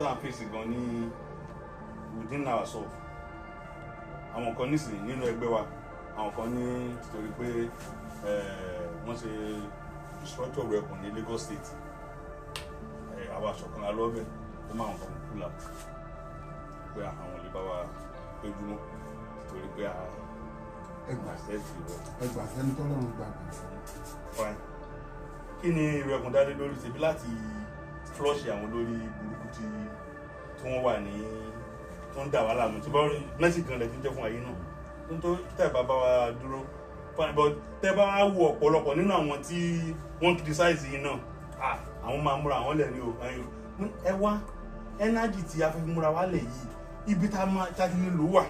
Tá à ń fèsì gan ní within ourselves, àwọn kan nísìnyí nínú ẹgbẹ́ wa, àwọn kan ní torí pé wọ́n ṣe restructure Ìrù Ẹkùn ní Lagos State, àwa aṣọ̀kan alọ́bẹ̀ ó máa ń kan pull out pé àwọn lè bá wa péjú mọ́ torí pé a Ẹgbà. Accept Ìrù Ẹkùn. Ẹgbà sẹ́ni tọ́lọ́run gbàgbọ́. Fine. Kí ni Ìrù Ẹkùn dá lé lórí? Ṣebí láti flush àwọn olórí burúkú tí wọ́n wà ní tó ń dà wá láàmú, tí bá mẹ́sì kan lẹ̀ tí ń jẹ́ fún ayé náà nítorí tẹ́ bá bá wa dúró. Fine, but tẹ́ bá wá wo ọ̀pọ̀lọpọ̀ nínú àwọn tí wọ́n criticize yìí náà, ah, àwọn máa múra àwọn lẹ̀ ní o. Ẹ̀yin o, ẹ wá energy tí a fẹ́ fi múra wá lẹ̀ yìí, ibi tá a máa tá a ti lè lò wà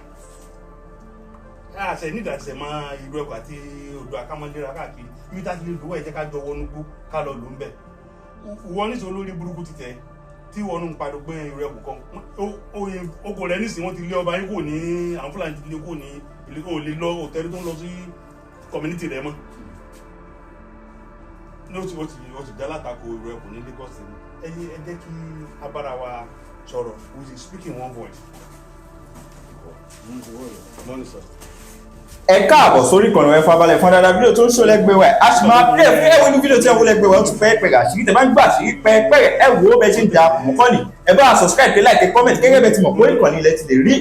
àṣẹ nígbà tí ṣe máa Ìrù Ẹkùn àti odò akámọ́lera káàkiri, ibi tá a ti lè lò wá, ẹ jẹ́ ká jọ wọnú gbó ká lọ lò ń bẹ̀. Wọ́n ní sọ olórí burúkú ti tẹ̀ tí wọ́n ń pariwo pé Ìrù Ẹkùn kan oko rẹ̀ nísìnyí, wọ́n ti lé ọba yín kò ní, àwọn Fúlàní ti lé kò ní ilé, ò lè lọ òtẹ́rì tó ń lọ sí community rẹ̀ mọ́ ní ó ti dá látakò Ìrù Ẹkùn ní Lagos ní. Ẹ jẹ́ kí a bára wa sọ̀rọ̀. We speak in one voice. Morning, sir. Ẹ káàbọ̀ sórí ìkànnì. Ẹ farabalẹ̀ fún dáadáa. Fídíò tó ń ṣó lẹ́gbẹ̀ẹ́ wa, a sì máa pẹ́ fún ẹ̀wọ̀n inú fídíò tí ẹ wò lẹ́gbẹ̀ẹ́ wa, ó ti pẹ́ pẹ́ àṣírí tẹ bá ń gbà àṣírí pẹ́ẹ́pẹ́. Ẹ wò ó bẹ́ẹ̀ ṣe ń da mọ́kànnì. Ẹ bá subscribe, pé like, comment, gẹ́gẹ́ bẹ́ẹ̀ ti mọ̀ pé ìkànnì ilẹ̀ ti lè rí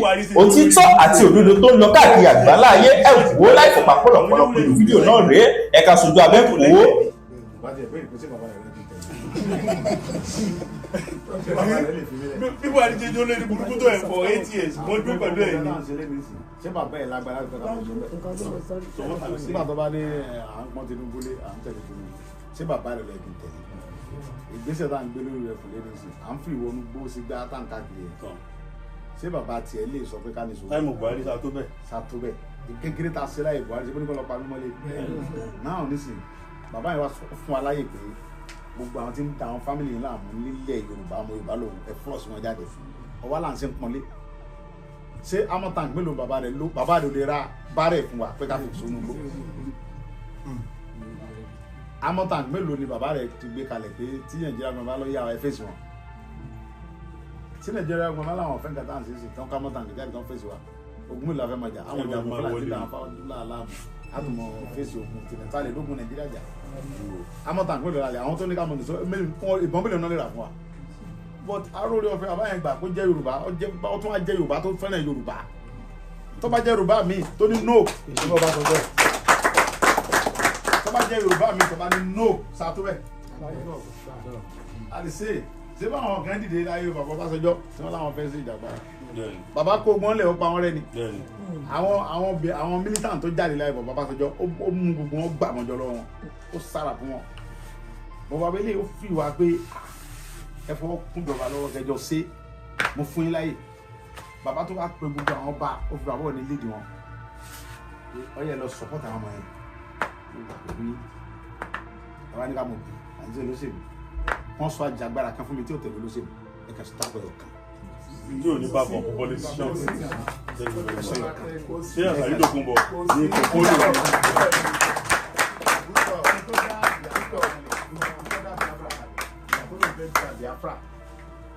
òtítọ́ àti òdodo tó ń lọ káàkiri àgbáńlá ayé. Ẹ wò ó láì fọ̀pá pọ̀lọpọ̀lọ pẹ̀lú fídíò náà rèé. Ẹ ká sojú abẹ́ kò ó. Bá tiẹ̀ bẹ́ẹ̀ pé ṣé bàbá rẹ̀ ti tẹ̀lé? Ṣé bàbá rẹ̀ lè fi mí lẹ̀? Bí Buhari ṣe jó lórí burúkú tó ẹ̀ for 8 years, wọ́n dúró pẹ̀lú ẹ̀ ní. Ṣé bàbá ẹ̀ lágbára láti fẹ́ ká mọ̀ ṣe bẹ́ẹ̀? Nǹkan tí mo sọ. So what are you saying? Nígbà tó bá ní à ń pọ́n Tinubu lé, à ń tẹ̀lé Tinubu, ṣé bàbá rẹ̀ lẹ́ẹ̀kì tẹ̀lé? Ìgbésẹ̀ tá à ń gbé lórí rẹ̀ kò lé ní sí, à ń fi ìwọ́nú gbó sí gbá tá à ń káàkiri ẹ̀. Tán. Ṣé bàbá tiẹ̀ lè sọ pé ká ní sọ? Time Buhari sá tó bẹ́ẹ̀. Sàtó bẹ́ẹ̀ kékeré tá a ṣe láyé Buhari, ṣe bó ní kọ́ lọ pa mímọ́ lé náà nísìnyí? Bàbá yẹn wá sọ fún wa láyè pé gbogbo àwọn tí ń da àwọn family yìí láàmú nílẹ̀ Yorùbá, ọmọ Yorùbá lòun, ẹ flush wọn jáde. Ọwọ́ là ń ṣe ń pọ́nlé. Ṣé armoured tank mélòó bàbá rẹ̀ ló, bàbá rẹ̀ lè ra bárẹ̀ fún wa pé ká fi sónú gbó? Armoured tank mélòó ni bàbá rẹ̀ ti gbé kalẹ̀ pé tí Nàìjíríà gbọ́n bá lọ yà ẹ fèsì wọn? Tí Nàìjíríà gbọ́n bá láwọn fẹ́ nǹkan tá à ń ṣe é ṣe kí wọ́n ká armoured tank jáde kí wọ́n fèsì wa, ogun mélòó la fẹ́ máa jà? Àwọn ìjà fúlàní tí làwọn fáwọn láàmú àtùmọ̀ fèsì ogun tilẹ̀ tá a lè dógun Nàìjíríà jà. Armoured tank mélòó la lè àwọn tó ní ká mọ̀ nìṣó, ìbọn mélòó náà lè rà fún wa? But aróore ọ̀fẹ́ bàbá yẹn gbà kó jẹ́ Yorùbá, ó tún wá jẹ́ Yorùbá tó fẹ́ràn Yorùbá. Tó bá jẹ́ Yorùbá míì tó ní no, Ìṣúná bá sọ bẹ́ẹ̀. Tó bá jẹ́ Yorùbá míì tó bá ní no, sàtó bẹ́ẹ̀ àdìsí. Ṣé báwọn kan dìde láyé bàbá Ọbásanjọ́ tí wọ́n láwọn fẹ́ sí ìjàgbára? Bàbá kó gbọ́n lẹ̀, ó pa wọ́n rẹ́ ni. Àwọn militant tó jáde láyé bàbá Ọbásanjọ́, ó mú gbogbo wọn gbà mọ́jọ lọ́wọ́ wọn, ó sára fún wọn. Bàbá abẹ́lé ó fi wá pé, "Ah, ẹ fọwọ́ kún jọba lọ́wọ́ kẹjọ ṣe, mo fún yín láyè." Bàbá tó wá pe gbogbo àwọn ọba, ó fi bàbá òní lédi wọn pé ó yẹ lọ support àwọn ọmọ yẹn. Ó gbà pẹ̀lú yín. Bàbá ní ká mọ̀ bí àti olóṣèlú wọ́n sọ àjàgbára kan fún mi tí ó tẹ̀lé olóṣèlú, ẹ kà sí tábọ̀ ẹ̀ kan. Tí ò ní bá kan kó politician ṣé àṣàyí dòkun bọ̀ ní kókó lò.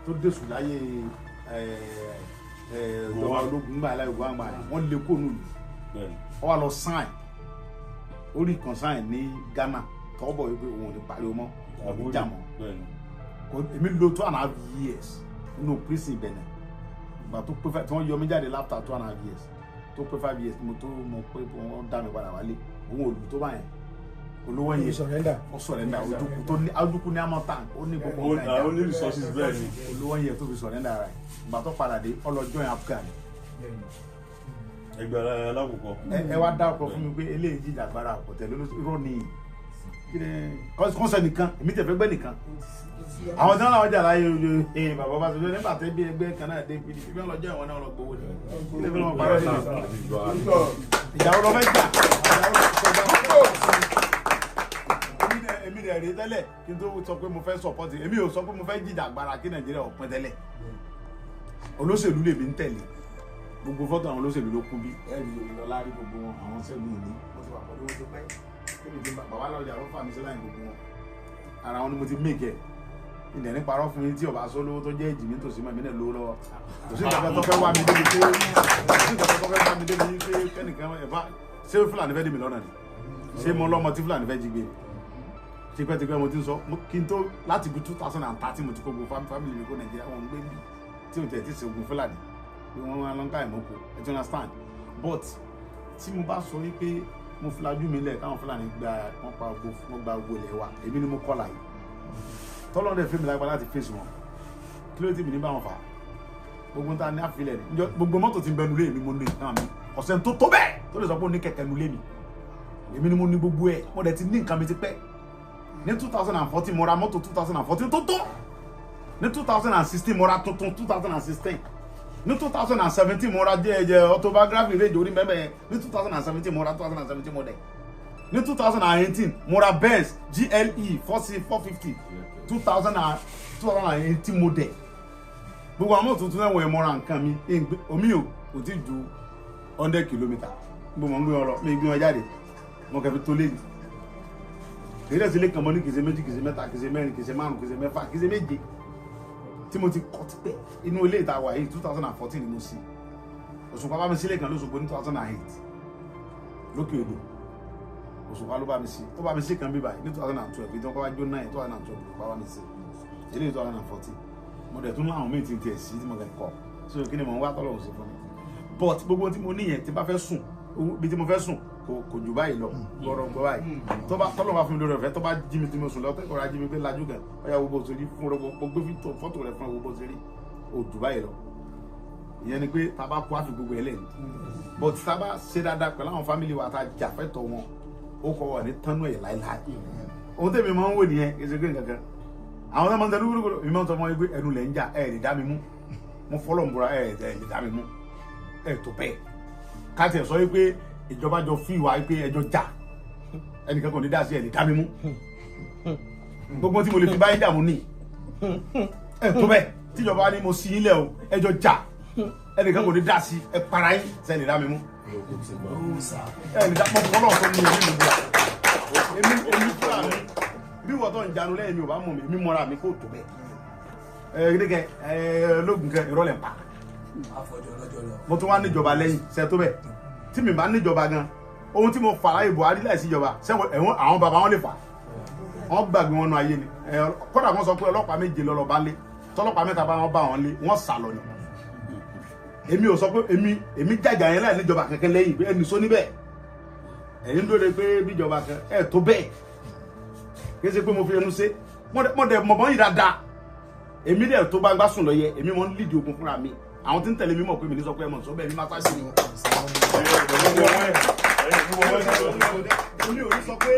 Tó dẹ̀sùn láyé ìjọba ológun gbà láyé ogun àgbà, wọ́n lé kó nùlù. Ó wá lọ sign, ó rí kan sign ní Ghana tọ́wọ́ bọ̀ wípé òun ò ní pariwo mọ́, òun ò ní jà mọ́. Èmi lò 2.5 years nínú prison Benin. Ìgbà tó pé five tí wọ́n yọ mí jáde after 2.5 years, tó pé 5 years, mo tó mọ̀ pé wọ́n dá mi padà wálé. Òun ò lù tó báyẹn olówó yẹn. Surrender. Ó surrender. Ojúkú tó ní, ojúkú ní armoured tank, ó ní gbogbo nǹkan ìjà. Ó ní resources, bẹ́ẹ̀ ni. Olówó yẹn tó fi surrender rẹ̀, ìgbà tó padà dé, ó lọ join Afghan. Ẹgbẹ́ alákòókò. Ẹ wá dá ọkọ fún mi pé eléyìí jíjà agbára kò tẹ̀lé irọ́ ni. Kí ni kọ́sẹ̀ nìkan èmi tẹ̀ fẹ́ gbẹ́ nìkan àwọn tí wọn làwọn jà láyé ojú ẹ bàbá bá sọjọ nígbà tẹ bí ẹgbẹ́ kan náà dé PDP, bí wọn lọ jẹ ìwọn náà lọ gbowó ni. Kí lè fi wọn parọ́ sí ìjà wo lọ fẹ́ jà? Èmi dẹ̀ rí tẹ́lẹ̀ kí n tó sọ pé mo fẹ́ support, èmi ò sọ pé mo fẹ́ jìjà agbára kí Nàìjíríà ò pín tẹ́lẹ̀. Olóṣèlú lèmi ń tẹ̀lé. Gbogbo fọ́tò àwọn olóṣèlú ló kún bí ẹ̀rí Oyinlọ́lá rí gbogbo wọn. Àwọn Ṣẹ́gun Òní, mo ti wà pẹ̀lú wọn tó pẹ́. Kí ni ti bàbá lọ́jà ló fà mí sí láyìn gbogbo wọn, ara wọn ni mo ti make ẹ̀. Ilẹ̀ ní parọ́ fún mi tí ọba sọ lówó tó jẹ́ èjì mi tòsí mọ́, èmi náà lówó lọ́wọ́. Kò sí nǹkan tó fẹ́ wá mi débi pé, kò sí nǹkan tó fẹ́ wá mi débi pé kẹ́nìkan ẹ̀fà ṣé Fúlàní fẹ́ dì mí lọ́nà ni? Ṣé mo lọ́mọ tí Fúlàní fẹ́ jí gbé ni? Tipẹ́tipẹ́ mo ti ń sọ kí n tó láti bí 2013 mo ti kó gbogbo family mi kó Nàìjíríà, wọn ń gbé bí tí o tẹ̀ ti ṣe ogun Fúlàní bí wọ́n máa lọ́n ká ìmọ̀kò, ẹ ti understand. But tí mo bá sọ wípé mo filajú mi lẹ̀ káwọn Fúlàní gba wọ́n pa gbogbo, wọ́n gba gbogbo ilẹ̀ wa, èmi ni mo kọ́ láyé tọ́lọ́run dẹ̀ fún mi lágbára láti fèsì wọn. Kí ló ti mi ní bá wọn fà á? Gbogbo ta ní àfilẹ̀ ni. Njọ́ gbogbo mọ́tò ti ń bẹ nulẹ̀ mi, mo ní nǹkan mi. Ọ̀sẹ̀ tó tó bẹ́ẹ̀ tó lè sọ pé ó ní kẹ̀kẹ́ nulẹ̀ mi, èmi ni mo ní gbogbo ẹ̀. Mo dẹ̀ ti ní nǹkan mi ti pẹ́. Ní 2014 mo ra mọ́tò 2014 tó tó. Ní 2016 mo ra tuntun 2016. Ní 2017 mo ra jẹ́ autobiography rédíò orí mẹ́mẹ́. Ní 2017 mo ra 2017 model. Ní 2018 mo ra Benz GLE 4C 450 2018 model. Gbogbo àwọn mọ́tò tuntun náà wọ̀nyẹn, mo ra nǹkan mi. Omi ò kò tí ju 100 kilometre. Gbogbo mo ń gbé wọn lọ, mi gbé wọn jáde, mo kẹ́ fi tó lé ní èyí dẹ̀ sí ilé kan mọ́ ní kìí ṣe méjì, kìí ṣe mẹ́ta, kìí ṣe mẹ́rin, kìí ṣe márùn, kìí ṣe mẹ́fà, kìí ṣe méje tí mo ti kọ́ tipẹ́. Inú ilé ìta wà yìí, 2014 ni mo sí. Òṣùpá bá mi sílé kan lóṣogbo ní 2008 lókè odò. Òṣùpá ló bá mi sí, ó bá mi sí kan bíbá yìí ní 2012. Ìdánwò wá jó náà, 2012 ló bá mi sí ilé 2014. Mo dẹ̀ tún láwọn míì ti tiẹ̀ sí tí mo kẹ́ kọ́. So kí ni mo ń wá tọ́lọ̀ òsì fún mi? But gbogbo tí mo ní yẹn, tí bá fẹ́ sùn, bí tí mo fẹ́ sùn kò jù báyìí lọ, gbọ́dọ̀ gbọ́ báyìí. Tó bá tọ́lọ̀ bá fún mi lórí ọ̀fẹ́, tó bá jí mi tí mo sùn lọ, tó kọ́ra jí mi pé lajú kan, ọ̀yà wo bó ṣe rí fún ọ, gbé fọ́tò rẹ fún ọ, wo bó ṣe rí, ò jù báyìí lọ. Ìyẹn ni pé tá a bá kú, àfi gbogbo ẹ̀ lẹ́nu. But tá a bá ṣe dáadáa pẹ̀lú àwọn family wa, tá a jà fẹ́tọ̀ wọn, ó kọ́ wà ní tánú ẹ̀ láéláé. Ohun tèmi máa ń wò nìyẹn. Kì í ṣe pé nǹkan kan àwọn tó máa ń tẹnu gbúgbúrú, mi máa ń sọ fún wọn pé ẹnu lẹ̀ ń jà, ẹ̀ lè dá mi mú. Mo fọlọ́ ń búra, ẹ̀ lè dá mi mú, ẹ̀ tó bẹ́ẹ̀. Ká tiẹ̀ sọ wípé ìjọba jọ fún ìwà wípé ẹjọ́ jà, ẹnìkan kò ní dá sí, ẹ̀ lè dá mi mú. Gbogbo tí mo lè fi báyìí dààmú ní ẹ̀ tó bẹ́ẹ̀. Tíjọba ní mo sí yín lẹ̀ o, ẹjọ́ jà, ẹnìkan kò ní dá sí, ẹ para yín, sẹ́ lè dá mi mú? Ẹ lè dá. Mo fọlọ́ tó ní èmi mi búra. Èmi fúnra mi, bí wọ́n tó ń janu lẹ́yìn mi ò bá mọ̀ mi, èmi mọ́ra mi kó tó bẹ́ẹ̀. Ẹ ẹ kẹ ẹ lóògùn kẹ ìrọ̀lẹ́ pa. Mo tún wá níjọba lẹ́yìn ṣe tó bẹ́ẹ̀. Tí mi bá níjọba gan, ohun tí mo fà láyé Buhari láìsí ìjọba sẹ́wọ̀n ẹ̀wọ̀n, àwọn bàbá wọn lè fà, wọ́n gbàgbé wọn nu ayé ni. Ẹ kódà wọ́n sọ pé ọlọ́pàá méje lọ́lọ́ bá lé, tọ́lọ́pàá mẹ́ta bá wọn bá wọn lé, wọ́n sá lọ ni. Èmi ò sọ pé èmi jàjà yẹn láì níjọba kankan lẹ́yìn pé ẹnì sọ níbẹ̀. Ẹ̀yin lóde pé bíjọba kan ẹ̀ tó bẹ́ẹ̀, kí ẹ ṣe pé mo fi ẹnu ṣe. Mo dẹ̀ mọ̀ bọ́n yìí dáadáa. Èmi dẹ̀ tó bá gbá sùn lọ yẹ, èmi mọ̀ ń lídìí ogun fúnra mi. Àwọn tí ń tẹ̀lé mi mọ̀ pé mi ní sọ pé ẹ mọ̀ sọ bẹ́ẹ̀, mi máa sáájú ni. Èmi ò ní sọ pé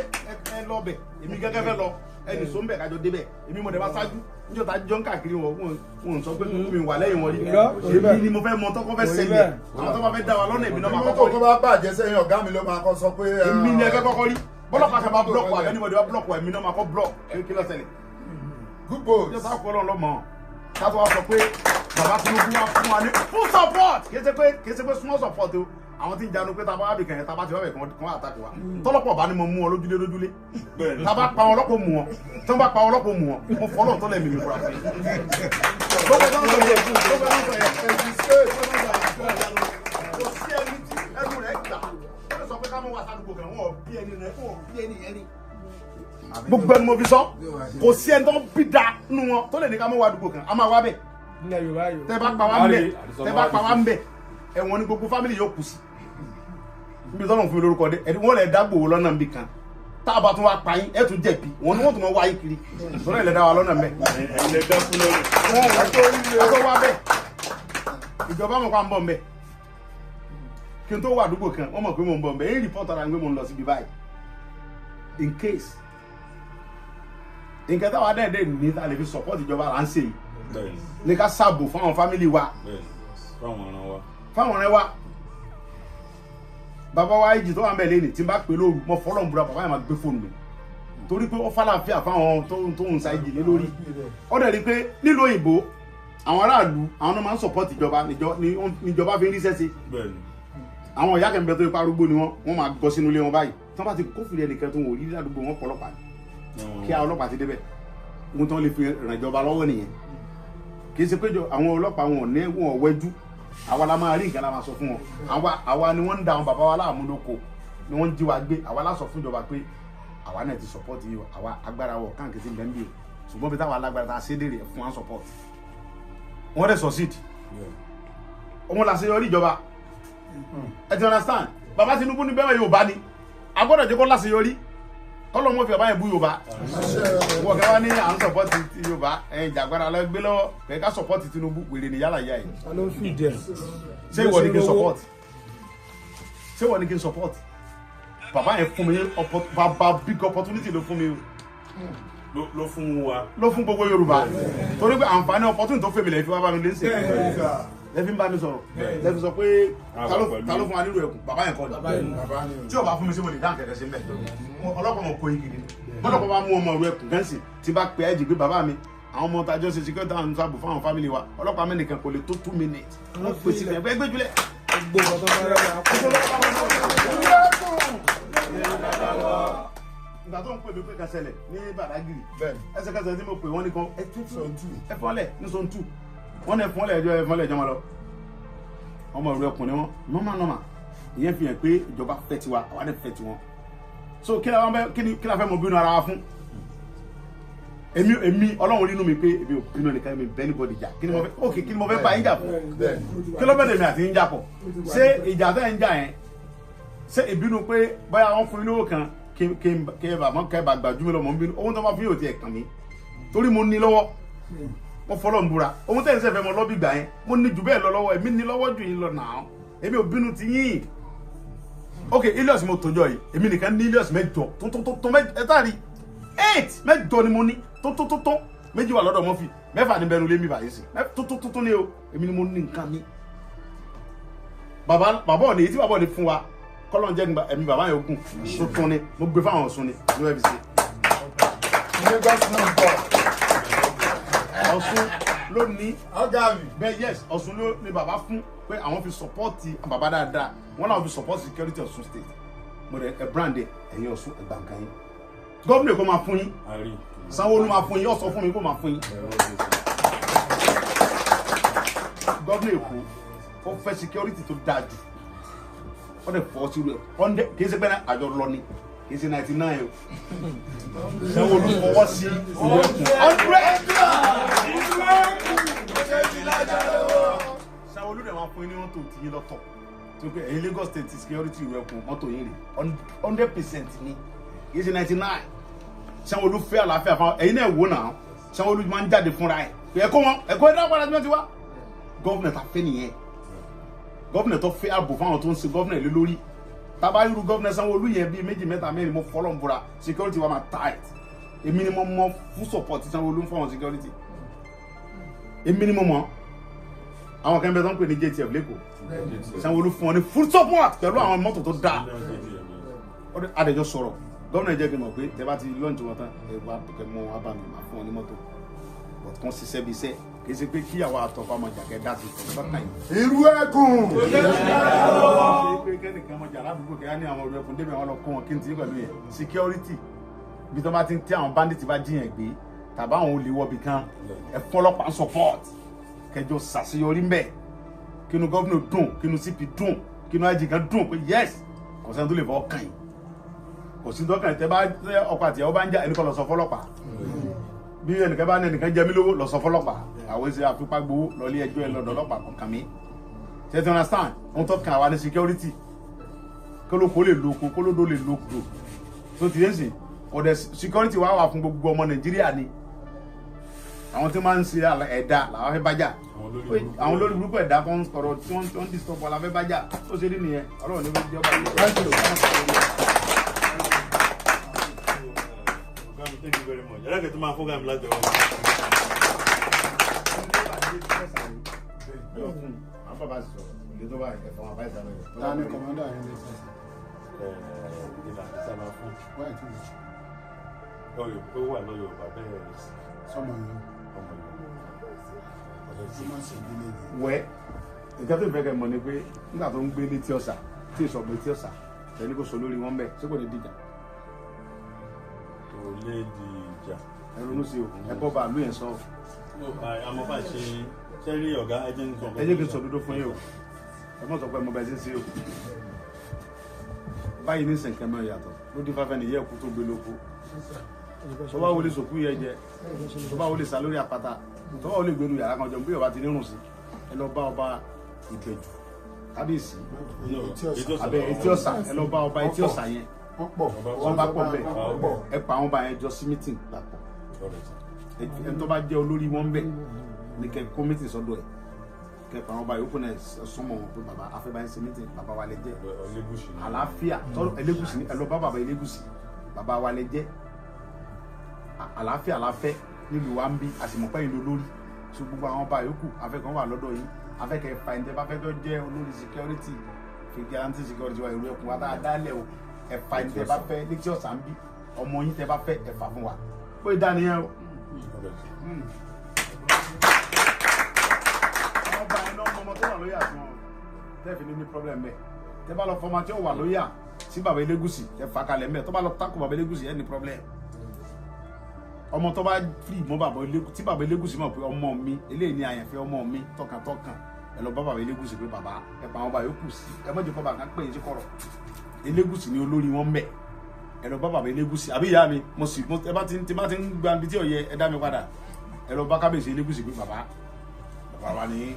ẹ lọ bẹ̀, èmi gẹ́gẹ́ fẹ́ lọ, ẹnì sọ ń bẹ̀ kájọ débẹ̀. Èmi mọ̀ dẹ̀ bá ṣáájú níjọ́ tá jọ ń káàkiri wọn, wọn sọ pé mi wà lẹ́yìn wọn rí. Èmi ni mo fẹ́ mọ tọ́kọ́ fẹ́ ṣẹlẹ̀, àwọn tó bá fẹ́ dá wa lọ́nà, èmi náà máa mọ́tò kọ́kọ́ rí. Tó bá bàjẹ́ sẹ́yìn, ọ̀gá mi ló máa kọ́ sọ pé. Èmi ni ẹ fẹ́ kọ́kọ́ rí. Bọ́lọ́pàá kan bá block wa, anybody bá block wa, èmi náà máa kọ́ block. Kí ló ṣẹlẹ̀? Good boys. Yóò sá kọ́ lọ́n lọ́mọ ká tó wá sọ pé bàbá Tinubu wá fún wa ní full support. Kì í ṣe pé small support o. Àwọn tí ń janu pé tá a bá wà bì kàn yẹn, tá a bá ti wà bẹ̀ kàn wá àtàkì wa, tọ́lọ́pọ̀ bá ní mo mú wọn lójúlé lójúlé. Tá a bá pa wọn ọlọ́pọ̀ mú wọn, tí wọ́n bá pa wọn ọlọ́pọ̀ mú wọn. Mo fọlọ́ tó lẹ́mìí mi fúra fún yín. Gbogbo ẹ̀ ń sọ yẹn, gbogbo ẹ̀ ń sọ yẹn, kò sí ẹni tí ẹnu rẹ̀ gbà ó lè sọ pé ká mọ̀ wá sádùúgbò kan. Wọ́n bí ẹni rẹ̀, wọ́n bí ẹni yẹn ni. Gbogbo ẹni mo fi sọ, kò sí ẹni tó ń bí da nínú wọn tó lè ní ká mọ̀ wá àdúgbò kan. A máa wá bẹ̀. Nílẹ̀ Yorùbá yìí. Tẹ́ bá pa wá ń bẹ̀, tẹ́ bá pa wá ń bẹ̀, ẹ̀wọ̀n ni gbogbo family yóò kù sí. Níbi tọ́lọ̀ fún mi lórúkọ dé, ẹni wọ́n lè dágbò wò lọ́nà níbi kan, tá a bá tún wá pa yín, ẹ̀ tún jẹ̀bi wọn ni wọ́n tún mọ wá yín kiri tọ́lọ̀ ilẹ̀ dá wa lọ́nà mbẹ́. Ẹ̀yin lè dákú lọ́rùn. Ẹ tó wá bẹ̀, ìjọba mọ̀ pa ń bọ̀ mbẹ́. Kí n tó wà àdúgbò kan, wọ́n mọ̀ pé mò ń bọ̀ mbẹ́. Èyí report ara ń gbé, mò ń lọ síbi báyìí in case nǹkan táwa dẹ́ẹ̀dẹ́ ní ta lè fi support ìjọba là ń ṣe yìí ní ká ṣàbò fún àwọn family wa, Fáwọn ọ̀ràn wa. Fáwọn ọ̀rẹ́ wa. Bàbá wa ìjì tó wà ń bẹ̀ lẹ́nìí, tí n bá pè lóru, mo fọlọ́ ń búra, bàbá yẹn máa gbé fóònù mi torí pé ó fàlàáfíà fáwọn tó ń sa ìjì lé lórí. Ó dẹ̀ rí i pé nílùú òyìnbó, àwọn aráàlú, àwọn náà máa ń support ìjọba, níjọba fi ń ríṣẹ́ ṣe. Àwọn ìyá kẹ̀mbẹ́ tó ipa arúgbó ni wọ́n, wọ́n máa gọ sínú ilé wọn báyìí. Tí wọ́n bá ti kófìrí ẹnìkan tó ń wò rí ládùúgbò wọn, pọ̀lọ́pàá ni kí àwọn ọlọ́pàá ti débẹ̀. Ohun tó ń lè fi ràn ìjọba lọ́wọ́ nìyẹn. Kì í ṣe pé àwọn ọlọ́pàá wọn ò ní wọn ò wẹ́jú. Àwa la máa rí nǹkan la máa sọ fún wọn. Àwa ni wọ́n ń da àwọn bàbá wa láàmú lóko, ni wọ́n ń jí wa gbé. Àwa la sọ fún ìjọba pé àwa náà ti support yìí o, àwa agbára wọ káàkiri ti ń bẹ́ ń bí o. Ṣùgbọ́n bí táwa alágbára ta ṣe dèrè fún wa support. Wọ́n dẹ̀ succeed. Òun làṣeyọrí ìjọba. Ẹ ti understand? Bàbá Tinubu ní bẹ́ẹ̀ Yorùbá ni. A gbọ́dọ̀ jẹ́ kó láṣeyọrí. Kọ́lọ́ wọn fi bàbá yẹn bú Yorùbá. Wọ́n kẹ́ wá ní à ń support Yorùbá. Ẹ̀yin ìjàgbára lọ gbé lọ́wọ́. Kẹ́ ká support Tinubu wèrè ní yálà ìyá yìí. Ṣé ìwọ ni kí n support? Ṣé ìwọ ni kí n support? Bàbá yẹn fún mi bàbá big opportunity ló fún mi o. Ló fún wa. Ló fún gbogbo Yorùbá. Torí pé àǹfààní opportunity tó fèmí lẹ̀ fi wá bá mi lé ṣe. Lẹ́fí ń bá mi sọ̀rọ̀. Lẹ́fí sọ pé ta ló fún wa nílùú ẹkùn? Bàbá yẹn kọ́ ni. Tí o bá fún mi sí mo lè dá nǹkan kẹsí mbẹ. Ọlọ́pàá wọn kó igi ni. Bọ́lọ́pàá bá mú ọmọ ọ̀rọ̀ ẹkùn gẹ́ǹsì tí bá pe ẹ̀jì pé bàbá mi àwọn ọmọ tajọ́ ṣe security àwọn sábò fáwọn family wa ọlọ́pàá mẹ́nìkan kò lè tó 2 minutes. Wọ́n pèsè ẹgbẹ́ gbẹ́júlẹ̀. Ìgbà tó ń pè mí pé kan ṣẹlẹ̀ ní Badagry ẹsẹ̀kẹsẹ̀ tí mo pè wọ́n ní kan ẹ fọ́lẹ̀ ní zone 2 wọ́n ní ẹ fọ́lẹ̀ ẹjọ́ ẹ fọ́lẹ̀ ẹjọ́ máa lọ. Ọmọ ìlú ẹkùn ni wọ́n nọ́mà nọ́mà ìyẹn fi hàn pé ìjọba fẹ́ tiwa àwa dẹ̀ fẹ́ tiwọn. So kí la fẹ́ mọ bínú ara wa fún? Èmi Ọlọ́run nínú mi pé èmi ò bínú ẹnìkan mi bẹ́ẹ̀ níbọ̀dì jà kí ni mo fẹ́ ok kí ni mo fẹ́ bá yín jà fún? Kí ló bẹ́ẹ̀ lèmi àti yín jà pọ̀? Ṣé ìjà tẹ́ ń jà yẹn ṣé ìbínú pé bóyá wọ́n fún yín lówó kan kí ẹ bá mọ kẹ bá gbàjúmọ́ lọ mọ̀ ń bínú owó tó bá fún yóò tiẹ̀ kàn mí torí mo ní lọ́wọ́ mo fọlọ́ ń búra owó tẹ̀ ń sẹ́fẹ̀ mọ lọ́bì gbà yẹn mo ní jù bẹ́ẹ̀ lọ lọ́wọ́ èmi ní lọ́wọ́ jù yín lọ nàá èmi ò bínú ti yín. Ok Ilios mo tòjọ yìí èmi nìkan ní Ilios mẹ́jọ tó ẹ tá rí 8 mẹ́jọ ni mo ní tó méjì wà lọ́dọ̀ mọ́fì mẹ́fà ní bẹnu lé mi báyìí sí tó ní o èmi ni mo ní nǹkan mi. Bàbá òní èyí tí bàbá òní fún wa kọlọ́n jẹ́ ẹ̀mí bàbá yẹn ogun tuntun ni mo gbé fáwọn Ọ̀ṣun ni ní wẹ́ẹ́ fi ṣe. Ọ̀ṣun ló ní bẹ́ẹ̀ yes Ọ̀ṣun ló ní bàbá fún pé àwọn fi sọpọ́ọ̀tì bàbá dáadáa wọ́n làwọn fi sọpọ́ọ̀tì security Ọ̀ṣun state mo rẹ̀ ẹ̀ brand ẹ̀ ẹ̀yin Ọ̀ṣun ẹ̀gbà nǹkan yín gómìnà kó máa fún yín Sanwó-Olú máa fún yín ó sọ fún mi kó máa fún yín gómìnà Èkó ó fẹ́ security tó dáa jù wọ́n dẹ̀ fọ́ sí rẹ̀ ọ̀ndẹ̀ kì í ṣe pé àjọ lọ ni kì í ṣe 99 o Sanwó-Olú fọwọ́ sí ìwé ẹkùn 100. Sanwó-Olú dẹ̀ máa fún yín ní mọ́tò tí yín lọ́tọ̀ tó pé ẹ̀yin Lagos State security ìwé ẹkùn mọ́tò yín rè 100% ni kì í ṣe 99. Sanwó-Olú fẹ́ àlàáfíà fún ẹ̀yin náà wò náà Sanwó-Olú máa ń jáde fúnra ẹ̀ ẹ̀kọ́ wọn ẹ̀kọ́ ẹ̀dá padà tí wọ́n ti wá gọ́vnà ta fẹ́ nìyẹn gọ́vnà tó fẹ́ ààbò fáwọn tó ń ṣe gọ́vnà lé lórí tábà irú gọ́vnà Sanwó-Olú yẹn bíi méjì mẹ́ta mẹ́rin mo fọlọ́ ń búra security wa máa tight èmi ni mo mọ full support Sanwó-Olú ń fáwọn security èmi ni mo mọ àwọn kan bẹ tó ń pè ní JTF lẹ́kọ̀ọ́ Sanwó-Olú fún wọn ní full support pẹ̀lú àwọn mọ́tò tó dáa adẹjọ́ sọ̀rọ̀ gọ́vnà jẹ́ kí n mọ̀ pé tẹ́ bá ti lọ́ọ̀nì wọn tán ẹ wá kẹ́ mọ́ wá bá mi máa fún wọn ní mọ́tò but kan ṣiṣẹ́ bí iṣẹ́ kì í ṣe pé kíyàwó àtọ̀fà ọmọ jàkẹ́ dá sí ọ̀sán yìí. Irú ẹkùn. Pé kẹ́nìkan ọmọ jàrá àdúgbò kẹ́yà ní àwọn ọ̀rọ̀ ẹkùn débẹ̀ wọn lọ kó wọn kí n ti pẹ̀lú yẹn security bí tó bá ti ń tí àwọn bandit bá jiyàn gbé tàbá àwọn olè wọbì kan ẹ fún ọlọ́pàá support kẹjọ ṣàṣeyọrí ń bẹ̀ kínú gọ́vnà dùn kínú CP dùn kínú IG kan dùn pé yes kò sẹ́ni tó lè fọ́ kàn yín kò sí tó kàn yín tẹ́ bá ọkọ àtìyàwó bá ń jà ẹnì kan lọ sọ fọlọ́pàá bí ẹnìkan bá ní ẹnìkan jẹ mí lówó lọ sọ fọlọ́pàá àwọn èsì àfipá gbowó lọlé ẹjọ́ ẹ lọ́dọ̀ ọlọ́pàá kọkàn mí ṣe ti understand ohun tó kàn wá ní security kólókó lè lóko kólódó lè lóko tó ti yẹn sìn ọ̀dẹ̀ security wà wà fún gbogbo ọmọ Nàìjíríà ni àwọn tí máa ń ṣe ẹ̀dá làwọn fẹ́ bájà àwọn olórí burúkú ẹ̀dá kan ń sọ̀rọ̀ tí wọ́n ń disturb la fẹ́ bájà ó ṣe rí nìyẹn Ọlọ́run ní wọ́n jẹ́ ọba yìí. Thank you very much. Ẹlẹ́kẹ̀ẹ́ tó máa fún gàmí láti ọwọ́. Ta ni kọ̀mọ́dà yẹn lè fẹsẹ̀? Ìlànà tí a máa fún. Wáyé tí mo Ó wà lọ́yọ̀ bàbá ẹ̀ sọmọ yìí. ọmọ yìí. Ó má ṣe ìdílé yìí. Wẹ́ nǹkan tó fẹ́ kẹ́ mọ̀ ni pé nígbà tó ń gbé létí ọ̀sà tí èso ọ̀gbẹ́ tí ọ̀sà tẹ̀lé kò sọ lórí wọn bẹ́ẹ̀ ṣé kò ní dìjà. Kò lè di ìjà. Ẹ ronú sí o, ẹ bọ́ bá àlú yẹn sọ. Àmọ́ bá ṣe ṣe rí ọ̀gá, ẹ jẹ́ n sọ. Ẹ jẹ́ kí n sọ dúdú fún yín o, ẹ mọ̀ sọ pé mo bẹ̀ sí sí o. Báyìí ní sẹ̀ǹkẹ́ mọ́ ìyàtọ̀ ló dín fáfẹ́ nìyẹ́ ẹ̀kú tó gbé lóko. Tó bá wọlé sòkú yẹ jẹ, tó bá wọlé sá lórí àpáta, tó bá wọlé gbẹnu yàrá kan jọ bí ọba ti nírùn sí, ẹ lọ bá ọba Ìbẹ̀jú kábíyèsí abẹ Etí Ọ̀sà, ẹ lọ bá ọba Etí Ọ̀sà yẹn. Wọ́n pọ̀. Wọ́n bá pọ̀ bẹ́ẹ̀, ẹ pa àwọn ọba yẹn jọ sí meeting papọ̀. Ẹni tó bá jẹ́ olórí wọn bẹ̀ ní kẹ́ kó meeting sọ́dọ̀ ẹ̀, kẹ́ pa àwọn ọba yòókù náà súnmọ́ wọn pé bàbá afẹ́báyé ṣe meeting, bàbá wa lẹ jẹ́ àlàáfíà tọ́lọ́ Elégùṣì ní, ẹ lọ bá bàbá Elégùṣì, bàbá wa lẹ jẹ́ àlàáfíà la fẹ́ nílùú wa ń bí, àsìmọ̀pẹ́ yìí lólórí so gbogbo àwọn ọba yòókù afẹ́kàn wà lọ́dọ̀ yìí, afẹ́kẹ́ fa ẹni tẹ́ bá fẹ́ tó jẹ́ olórí security fi guarantee security wa ìlú ẹkùn wa tá a dálẹ̀ o, ẹ fa ẹni tẹ́ bá fẹ́ létí ọ̀sán ń bí, ọmọ yín tẹ́ bá fẹ́ ẹ fà fún wa pé ìdánìyẹn o. Àwọn ọba yẹn náà mọ ọmọ tó wà lóyà sí wọn tẹ́ fi ní problem bẹ́ẹ̀. Tẹ́ bá lọ fọmọ tí ó wà lóyà sí bàbá Elégùṣì ẹ fà kalẹ̀ mẹ́, tó bá lọ takò bàbá Elégùṣì ẹ ní problem. Ọmọ tó bá free mọ́ bàbá Elégùṣì tí bàbá Elégùṣì mọ̀ pé ọmọ mi eléyìí ni àyànfẹ́ ọmọ mi tọkàntọkàn, ẹ lọ bá bàbá Elégùṣì pé bàbá ẹ pa àwọn ọba yòókù sí, ẹ mọ̀jẹ̀ kọ́ bàbá kan pè é sí kọ̀rọ̀. Elégùṣì ni olórí wọn mẹ́, ẹ lọ bá bàbá Elégùṣì àbí ìyá mi mo sì mo ẹ bá ti bá ti ń gba ibi tí ò yẹ ẹ dá mi padà. Ẹ lọ bá kábíyèsí Elégùṣì pé bàbá bàbá wa ni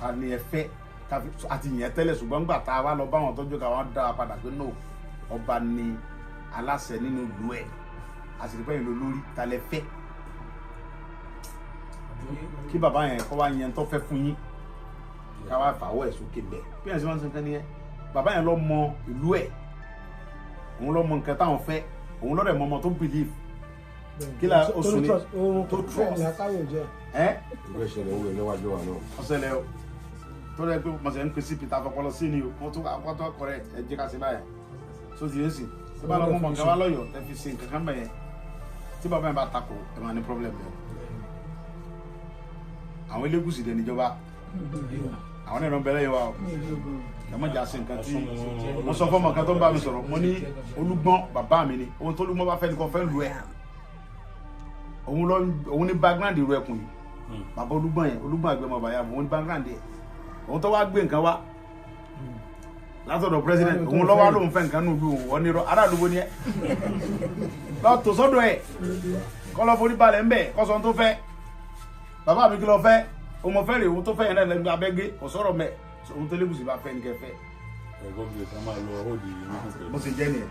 ta ni ẹ fẹ́ àti ìyẹn tẹ́lẹ̀, ṣùgbọ́n gbà tá a wá lọ bá wọn tọ́jú ká wọn dá a padà pé no, ọba ni aláṣẹ nínú ìlú ẹ, àṣìrípẹ́ ìlú lórí ta lẹ fẹ́ kí bàbá yẹn kọ́ wá yẹn tó fẹ́ fún yín ká wá fàwọ́ ẹ̀ sókè bẹ́ẹ̀ bí ẹ̀ ṣe máa ń sọ nǹkan nìyẹn. Bàbá yẹn lọ mọ ìlú ẹ̀, òun lọ mọ nǹkan táwọn fẹ́, òun lọ́dẹ̀ mọ ọmọ tó believe kí la oṣù ni tó trust ẹ Ìwé ìṣẹ̀lẹ̀ owó ẹlẹ́wàjú wa náà. Ọ̀sẹ̀lẹ̀ o tó rẹ pé mọ̀sẹ̀ ń pè sí Peter fọpọlọ sí ni o, wọ́n tó wọ́n tó correct ẹ jẹ́ ká ṣe báyẹn so ti yẹn sì tí bá lọ mú mọ̀nká wá lọ́yọ̀ọ́ ẹ fi ṣe nǹkan kan bẹ̀ yẹn tí bàbá yẹn bá takò ẹ máa ní problem bẹ́ẹ̀. Àwọn Elégùṣì dẹ̀ níjọba àwọn ẹ̀rọ ń bẹ lẹ́yìn wa o, ẹ má jà sí nǹkan tí mo sọ fọmọ kan tó ń bá mi sọ̀rọ̀, mo ní Olúgbọ́n bàbá mi ni, ohun tó Olúgbọ́n bá fẹ́ ni kò fẹ́ lu ẹ̀, òun lọ òun ní background ìrù ẹkùn yìí, bàbá Olúgbọ́n yẹn Olúgbọ́n àgbẹ̀mọ bàyà òun ní background yẹn, òun tó wá gbé nǹkan wá látọ̀dọ̀ president òun lọ́wọ́ lòun fẹ́ nǹkan nùlù òun wọ́n ní irọ́ aráàlú wo ni ẹ lọ tò sọ́dọ̀ ẹ̀ kọ́ lọ́ forí balẹ̀ ńbẹ̀ kọ́ sọ ohun tó fẹ́, bàbá mi kí lọ fẹ́ òun mọ̀ fẹ́ rè ohun tó fẹ́ yẹn náà lẹ́nu abẹ́gé kò sọ̀rọ̀ mẹ́ ohun tó Elégùṣì bá fẹ́ ní kẹfẹ́. Ẹ̀gbọ́n mi ò ká máa lọ hóòdì Bó ṣe jẹ́ nìyẹn.